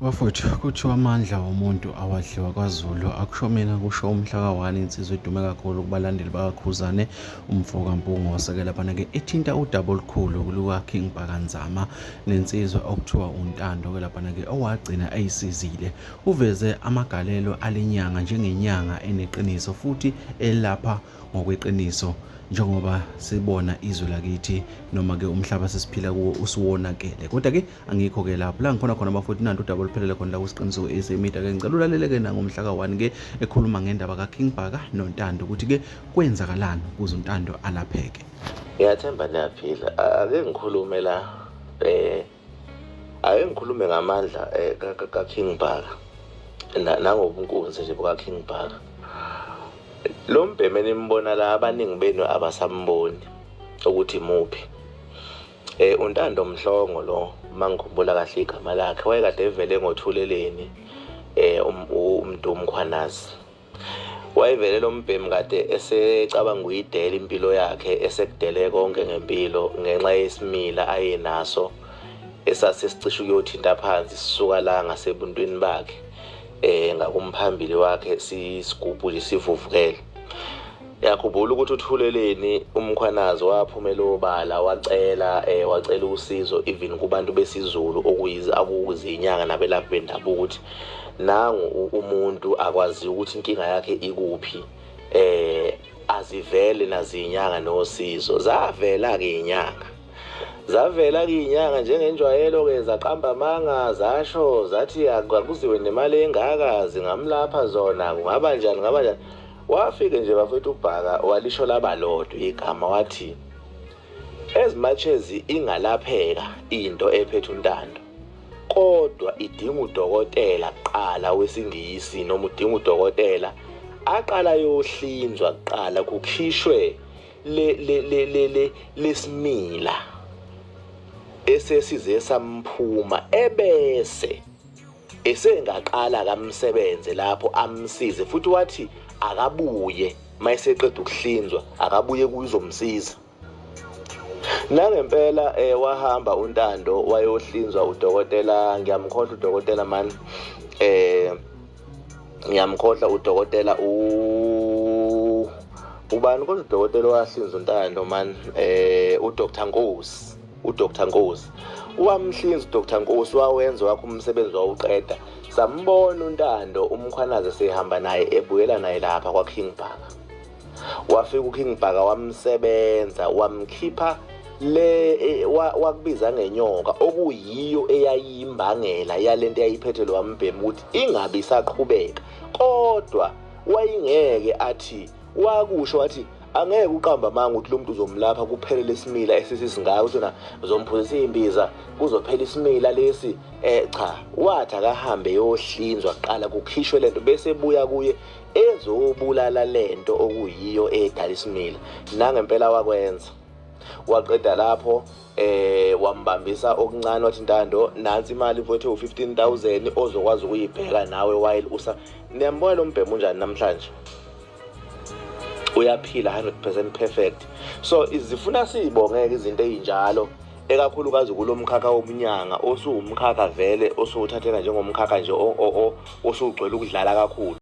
Bafowethu, kuthiwa amandla omuntu awadliwa kwaZulu. Akusho mina, kusho umhla ka-1 insizwa edume kakhulu kubalandeli bakaKhuzane, umfo kaMpungose ke laphana-ke ethinta udaba olukhulu luka-King Bhaka Nzama nensizwa okuthiwa uNtando ke laphana-ke owagcina eyisizile. Uveze amagalelo alenyanga njengenyanga eneqiniso futhi elapha ngokweqiniso njengoba sibona izwe lakithi noma-ke umhlaba sesiphila kuwo usuwonakele. Kodwa-ke angikho ke lapho la ngikhona khona bafowethu, nanti udaba oluphelele khona la kuSiqiniseko SA Media. Ke ngicela ulalele-ke nangomhla ka-1 ke ekhuluma ngendaba kaKing Bhaka noNtando ukuthi ke kwenzakalani ukuze uNtando alapheke. Ngiyathemba niyaphila. Ake ngikhulume la, ake ngikhulume ngamandla ka King Bhaka nangobunkunzi nje buka King Bhaka. Lo mbheme nimbona la, abaningi benu abasamboni ukuthi muphi. UNtando Mhlongo lo, mangikhumbula kahle igama lakhe, wayekade evele ngoThuleleni, uMdu Mkhwanazi. Wayevele lo mbhemu kade esecabanga ukuyidela impilo yakhe, esekudele konke ngempilo ngenxa yesimila ayenaso esase sicishe ukuyothinta phansi sisuka la ngasebuntwini bakhe, ngakumphambili wakhe, sisigubhu nje sivuvukele. Yakhumbula ukuthi uThuleleni uMkhwanazi waphumela obala wacela, wacela usizo even kubantu besiZulu okuyizi akuzinyanga nabelaphi bendabuko ukuthi nangu umuntu akwazi ukuthi inkinga yakhe ikuphi, azivele nazinyanga nosizo. Zavela ke inyanga, zavela ke inyanga njengenjwayelo ke, zaqamba amanga, zasho zathi akuziwe nemali engaka zingamlapha zona, kungaba njani kungaba njani. Wafike nje bafethu uBhaka walisho labalodwa igama, wathi as much as ingalapheka into ephethe uNtando, kodwa idinga udokotela kuqala wesingisi, noma udinga udokotela aqala yohlinzwa kuqala, kukhishwe le le le le le lesimila esesize samphuma, ebese esengaqala kamsebenze lapho amsize futhi. Wathi akabuye mayeseqeda ukuhlinzwa, akabuye kuzomsiza. Nangempela wahamba uNtando wayohlinzwa udokotela, ngiyamkhohlwa udokotela man, ngiyamkhohlwa udokotela u ubani kodwa udokotela owahlinza uNtando man, uDr Nkosi. UDr Nkosi wamhlinza, uDr Nkosi wawenza wakho umsebenzi wawuqeda. Sambona uNtando uMkhwanazi sehamba naye ebuyela naye lapha kwaKing Bhaka. Wafika uKing Bhaka wamsebenza, wamkhipha le wakubiza ngenyoka okuyiyo eyayimbangela yalento eyayiphethe lo wambhemu ukuthi ingabi isaqhubeka. Kodwa wayingeke athi, wakusho wathi angeke uqamba amanga ukuthi lo muntu uzomlapha kuphele lesimila esisisingaka, uthi na uzomphuzisa imbiza kuzophela isimila lesi. Cha, wathi akahambe yohlinzwa kuqala kukhishwe lento, bese ebuya kuye ezobulala lento okuyiyo edala isimila. Nangempela wakwenza, waqeda lapho, wambambisa okuncane, wathi Ntando nansi imali mfowethu u15000 ozokwazi ukuyibheka nawe while usa. Niyambona lo mbhemu unjani namhlanje, uyaphila 100% perfect. So izifuna siyibongeke izinto ezinjalo, ekakhulukazi kulo mkhakha wobunyanga osuwumkhakha vele osuwuthatheka njengomkhakha nje osugcwele ukudlala kakhulu.